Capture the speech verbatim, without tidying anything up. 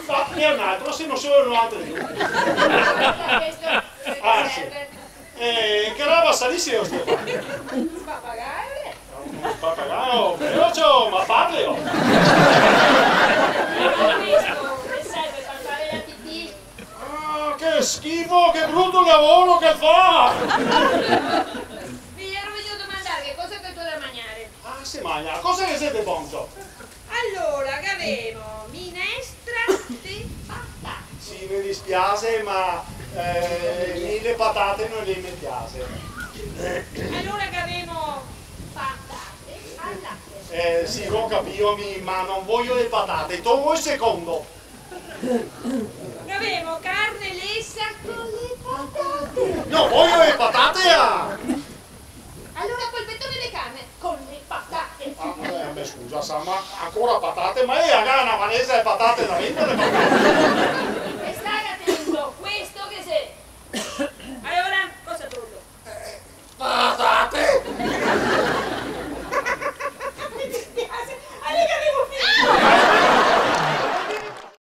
Ma n'è un altro, se no solo un altro. Ah, sì. Eh, che roba sarìselo sti qua? Un papagalo. Un papagalo, veloce, ma parlelo. Questo, che serve per fare la pipì. Ah, che schifo, che brutto lavoro che fa! Mi ero vegnù a domandar che cosa che te dà da magnare. Ah, se magna, cosa che xe de bon? Alora, gavemo minestra de patate. Sì, me dispiase, ma, eh, mi le patate no le me piase. Alora gavemo patate al late. Eh, sì, go capìo, mi, ma no vojo le patate. Togo el secondo. Gavemo carne lesa co le patate. No vojo le patate, ah! Alora polpetone de carne co le patate. Ah, eh, me scusa, sa, ma ancora patate? Ma ela ga na valesa de patate da vendar, le patate?